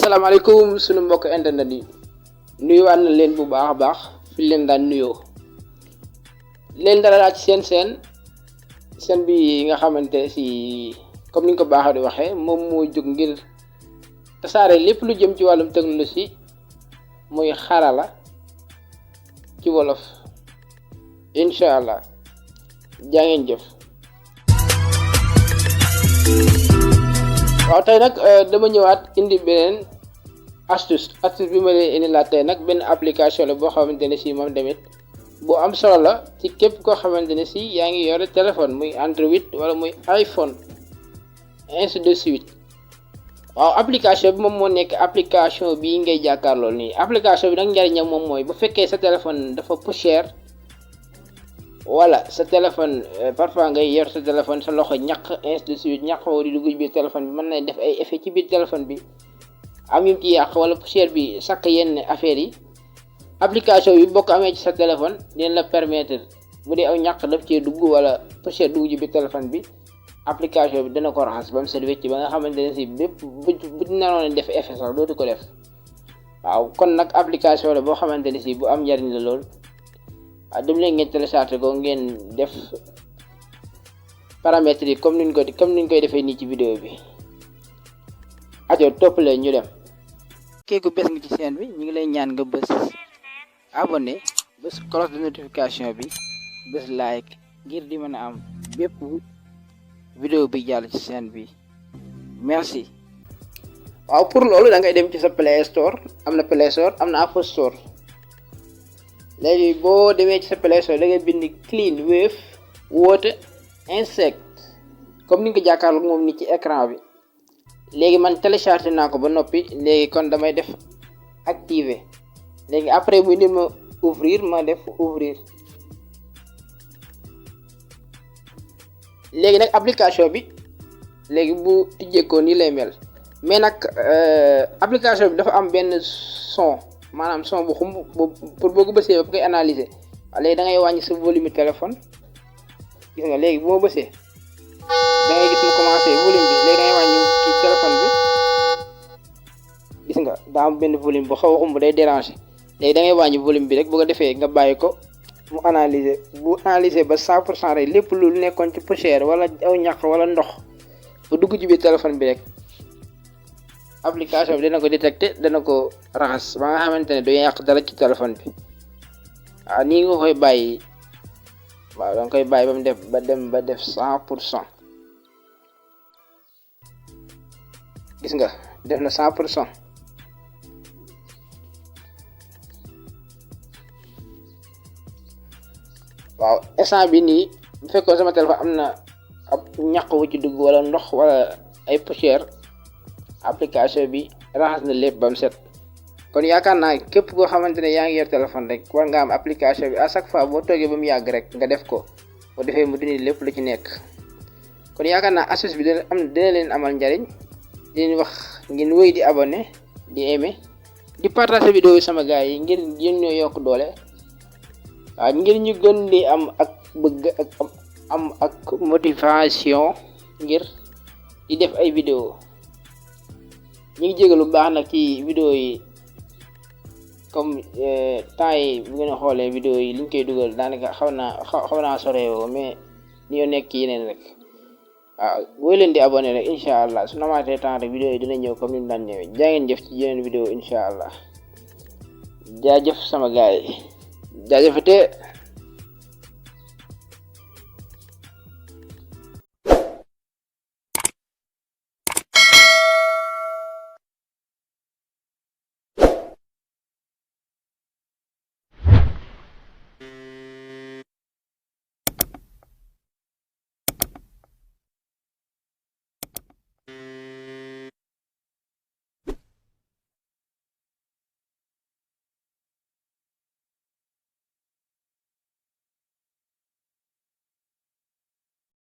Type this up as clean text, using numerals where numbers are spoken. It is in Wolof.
asalaamaaleykum sunu mbokk internet yi nuyuwaat na leen bu baax a baax fi leen daan nuyoo leen dalalaat ci seen bi nga xamante si comme ni nga ko baaxee di waxee moom moo jóg ngir tasaare lépp lu jëm ci wàllum technologie muy xarala ci wolof incha allah jaa ngeen jëf. waaw tey nag dama ñëwaat indi beneen astuce bi ma leen indi laa tey nag benn application la boo xamante ne si moom tamit bu am solo la ci képp koo xamante ne si yaa ngi yore téléphone muy Android wala muy iPhone ainsi de suite. waaw application bi moom moo nekk application bii ngay jàkkaarloo nii application bi nag njariñam moom mooy bu fekkee sa téléphone dafa poussière wala sa téléphone parfois ngay yor sa téléphone sa loxo ñaq ainsi de suite ñaq woo di dugg ci biir téléphone bi mën na def ay effet ci biir téléphone bi am yum ci yàq wala poussière bi sakk yenn affaires yi application bi boo ko amee ci sa téléphone dina la permettre bu dee aw ñaq daf cee dugg wala poussière dugg ci biir téléphone bi application bi dana ko raxas ba mu set wecc ba nga xamante ne si bépp bu naroon def effet sax dootu ko def. waaw kon nag application la boo xamante ne si bu am njariñ la lool. waaw dem leen ngeen télécharger ko ngeen def paramètres yi comme niñ koy defee nii ci vidéo bi ajo topp leen ñu dem. kéeku bés nga ci chaîne bi ñu ngi lay ñaan nga bës abonné bës cloche de notification bi bës like ngir di mën a am bépp vidéo bi jàll ci chaîne bi merci. waaw pour loolu da ngay dem ci sa Play Store am na Play Store am na Apple Store. léegi boo demee ci sa Play Store da ngay bind clean wave water insect comme ni nga ko jàkkaarloo moom ni ci écran bi léegi man téléchargé naa ko ba noppi léegi kon damay def activer léegi après bu indi ma ouvrir ma def ouvrir léegi nag application bi léegi bu tijjeekoo nii lay mel mais nag application bi dafa am benn son maanaam son bu xumb pour boo ko bësee ba koy analyser léegi da ngay wàññi sa volume téléphone gis nga léegi bu ma bësee da ngay gis mu commencé volume bi léegi da ngay wàññi ci téléphone bi gis nga daa am benn volume bu xaw a xumb day déranger léegi da ngay wàññi volume bi rek bu ko defee nga bàyyi ko mu analyser bu analyser ba 100% rek lépp lu nekkoon ci poussière wala aw ñaq wala ndox bu dugg ci biir téléphone bi rek application bi dana ko détecté dana ko raxas ba nga xamante ne du yàq dara ci téléphone bi. waaw nii nga koy bàyyi waaw danga koy bàyyi ba mu def ba def 100% gis nga def na 100%. waaw instant bi nii bu fekkoon sama téléphone am na ab ñaq wu ci dugg wala ndox wala ay poussière application bi raxas na lépp ba mu set. kon yaakaar naa képp koo xamante ne yaa ngi yor téléphone rek war nga am application bi à chaque fois boo toogee ba mu yàgg rek nga def ko boo defee mu dindi lépp lu ci nekk. kon yaakaar naa astuce bi dina leen amal njariñ di leen wax ngeen wéy di abonné di aimer di partager vidéo yi sama gars yi ngir yéen ñoo yokk doole. waaw ngir ñu gën di am ak bëgg ak am ak motivation ngir di def ay vidéo. ñu ngi jégalu bu baax nag ci vidéo yi comme temps yi bu ngeen xoolee vidéo yi liñ koy dugal daanaka xaw naa sorewoo mais ni yoo nekk yeneen rek. waaw booy leen di abonné rek incha allah su namaatee temps rek vidéo yi dina ñëw comme ni mu daan ñëwee jaa ngeen jëf ci yeneen vidéo incha allah jaajëf sama gars yi jaajëfatee.